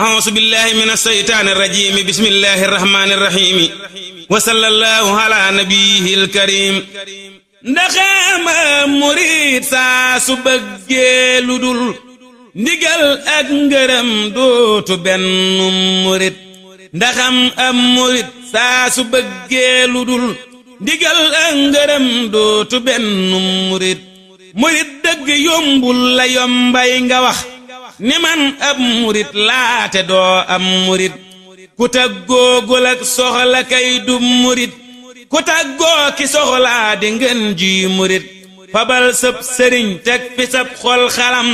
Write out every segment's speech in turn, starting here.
أعوذ بالله من الشيطان الرجيم بسم الله الرحمن الرحيم وصلى الله على نبيه الكريم ndaxama murid saa su bëggee lu dul ndigal ak ngërëm dootu benn murid ndaxam am murid saa su bëggee lu dul ndigal ak ngërëm dootu benn murid murid dëgg yombul la yombay nga wax ni man ab murid laate doo am murid ku tàggoogul ak soxla kay du murid ku tàggoo ki soxlaa di ngeen ji murid fabal sëb sëriñ teg fi sab xol xalam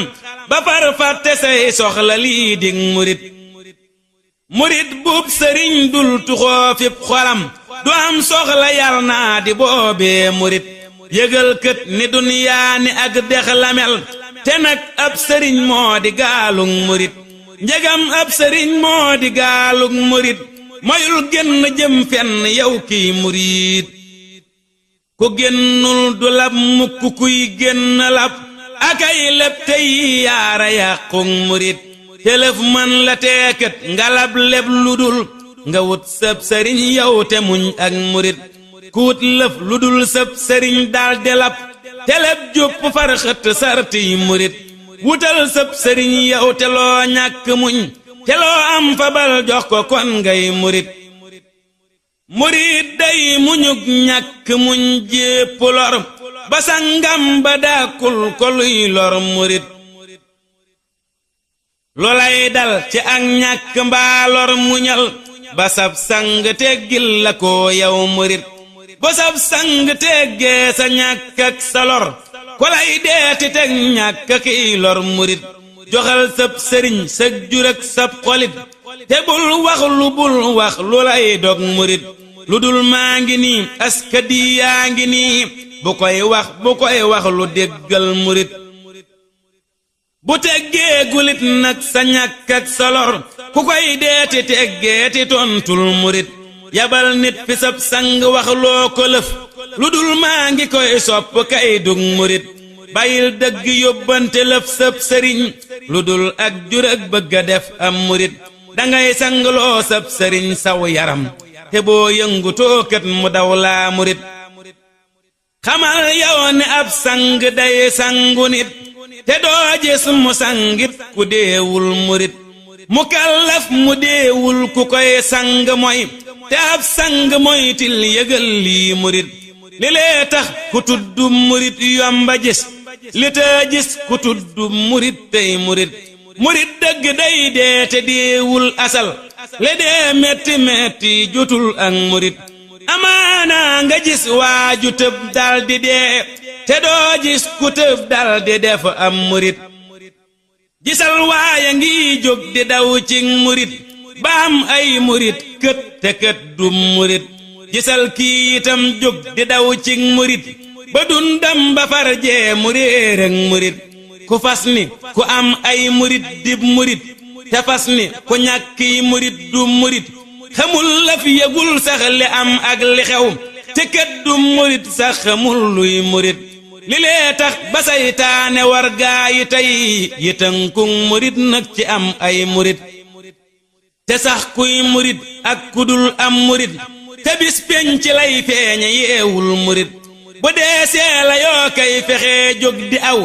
ba far fàtte say soxla lii dig murid murid buub sëriñ dul tuxoo fib xolam du am soxla yal naa di boobee murid yëgal kët ni duniyaa ni ak dex lamel te nag ab sëriñ moo di gaalug murid njegam ab sëriñ moo di gaalug murid moyul génn jëm fenn yow kiy murid ku génnul du lab mukk kuy génn lab akay leb tey yaara yàqug murid telef man la teekat ngalab leb lu dul nga wut sab sëriñ yow te muñ ak murid ku wut lëf lu dul sab sëriñ dal delab teleb jópp far xët sartiy murid wutal sab sëriñ yow te loo ñàkk muñ te loo am fabal jox ko kon ngay murid murid day muñug ñàkk muñ jépp lor ba sangam ba dàkkul ko luy lor murid loolay dal ci ak ñàkk mbaa lor muñal ba sab sang teggil la ko yow murid ba sab sang teggee sa ñàkk ak sa lor ko lay deeti teg ñàkk kiy lor murid joxal sab sëriñ sag jur ak sab xolit te bul wax lu lay dog murid lu dul maa ngi nii askadi yaa ngi nii bu koy wax lu déggal murid bu teggee gulit nag sa ñàkk ak sa lor ku koy deeti teggeeti tontul murid yabal nit fi sab sang wax loo ko lëf lu dul maa ngi koy sopp kay dug murid bàyyil dëgg yóbbante lëf sab sëriñ lu dul ak jur ak bëgga def am murid dangay sangloo sab sëriñ saw yaram te boo yëngutoo kat mu daw laa murid xamal yow ne ab sang day sangu nit te doo gis mu sangit ku deewul murid mu kallaf mu deewul ku koy sang moy te ab sang moytil yëgal lii murid li lee tax ku tudd murid yomba gis li taa gis ku tudd murid tey murid murid dëgg day dee te deewul asal le dee metti metti jotul ak murid amaana nga gis waaju tëb dal di dee te doo gis ku tëb dal di def am murid gisal waaya ngi jóg di daw ci murid ba am ay murid kët te kët du murid gisal kii itam jóg di daw ci murid ba dundam ba farjee mu réer ak murid ku fas ni ku am ay murid dib murid te fas ni ku ñàkki murid du murid xamul la fi yëgul sax li am ak li xew te kët du murid sax xamul luy murid li lee tax ba saytaane war gaa yi tey yi tënkug murid nag ci am ay murid te sax kuy murid ak kudul am murid te bis penc lay feeñe yeewul murid bu dee seela yoo kay fexe jóg di aw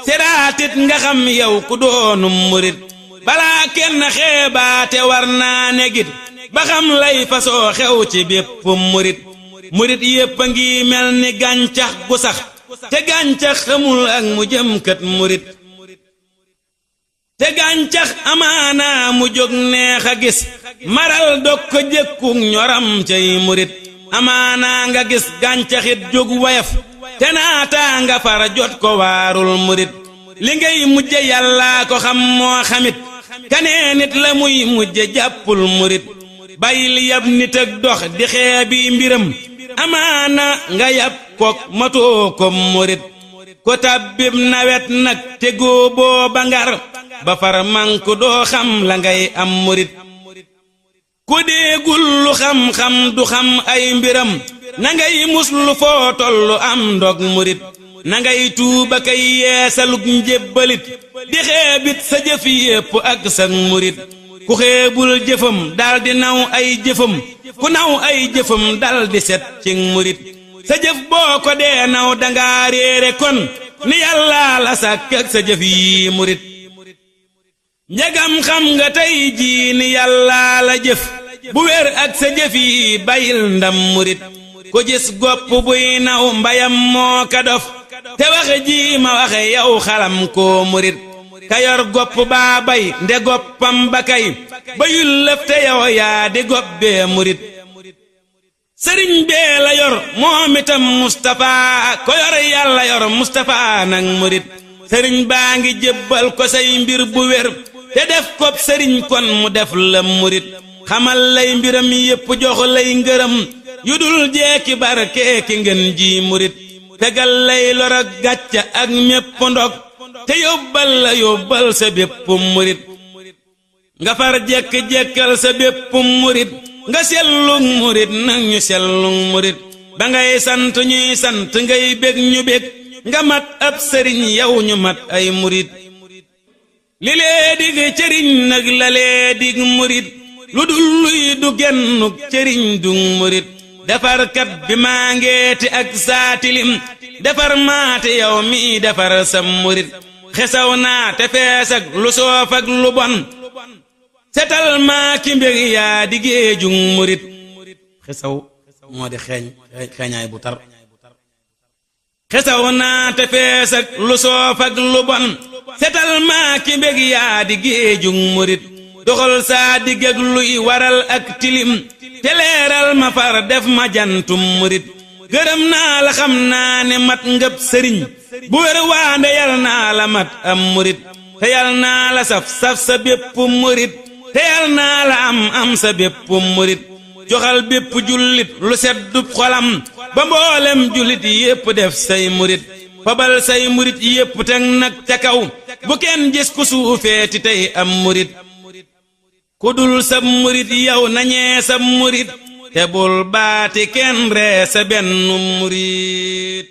seraatit nga xam yow ku doonum murid balaa kenn xeebaate war naa negit ba xam lay fasoo xew ci bépp murid murid yépp a ngi mel ni gàncax gu sax te gàncax xamul ak mu jëm kat murid te gàncax amaana mu jóg neex a gis maral dog ko jëkkug ñoram cay murid amaana nga gis gàncaxit jóg wayaf te naataa nga fara jot ko waarul murid li ngay mujje yàllaa ko xam moo xamit kanee nit la muy mujje jàppul murid bàyyil yab nit ak dox di xeebi mbiram amaana nga yab kook matoo ko murid ko tabbib nawet nag te góoboo ba ngar ba far manku doo xam la ngay am murid ku déegul lu xam-xam du xam ay mbiram na ngay muslu foo tollu am ndog murid na ngay tuuba kay yeesalug njébbalit di xeebit sa jëf yépp ak sa murid ku xeebul jëfam daldi naw ay jëfam ku naw ay jëfam daldi set ci murit sa jëf boo ko dee naw danga réere kon ni Yàlla la sàkk ak sa jëf yi murit njagam xam nga tey jii ni Yàlla la jëf bu wér ak sa jëf yi bayil ndam murit ku gis gopp buy naw mbayam moo ka dof te waxe ji ma waxe yow xalam koo murit ka yor gopp baa bay nde goppam ba kay bayul lëf te yow yaa di gopp bee murit sëriñ bee la yor moom itam Mustapha ko yor Yàlla yor Mustapha nag murit sëriñ baa ngi jébbal ko say mbir bu wér te def ko sëriñ kon mu def la murit xamal lay mbiram yépp jox lay ngërëm yu dul jeeki barke ki ngeen ji murit tegal lay lor ak gàcca ak mépp ndog te yóbbal sa bépp murit nga far jekk-jekkal sa bépp murit nga sellug murit nag ñu sellug murit ba ngay sant ñuy sant ngay bég ñu bég nga mat ab sëriñ yow ñu mat ay murit li lee dig cëriñ nag la lee dig murit lu dul luy du gennuk cëriñ du murit defarkat bi maa ngeeti ak saatilim defar maate yow mi defar sa murit xesaw naa te fees ak lu soof ak lu bon setal maa ki mbég yaa di géejug murit xesaw moo di xeeñaay bu tar xesaw naa te fees ak lu soof ak lu bon setal maa ki mbég yaa di géejug murit doxal saa digg ak luy waral ak tilim te leeral ma far def ma jantum murit gërëm naa la xam naa ne mat ngëb sëriñ bu wér waande yal naa la mat am murit te yal naa la saf sa bépp murit te yal naa la am sa bépp murit joxal bépp jullit lu seddub xolam ba mboolem jullit yépp def say murit fabal say murit yépp teg nag ca kaw bu kenn gis ku suufeeti tey am murit ku dul sab murit yow nañee sab murit te bul baati kenn ree sa benn murit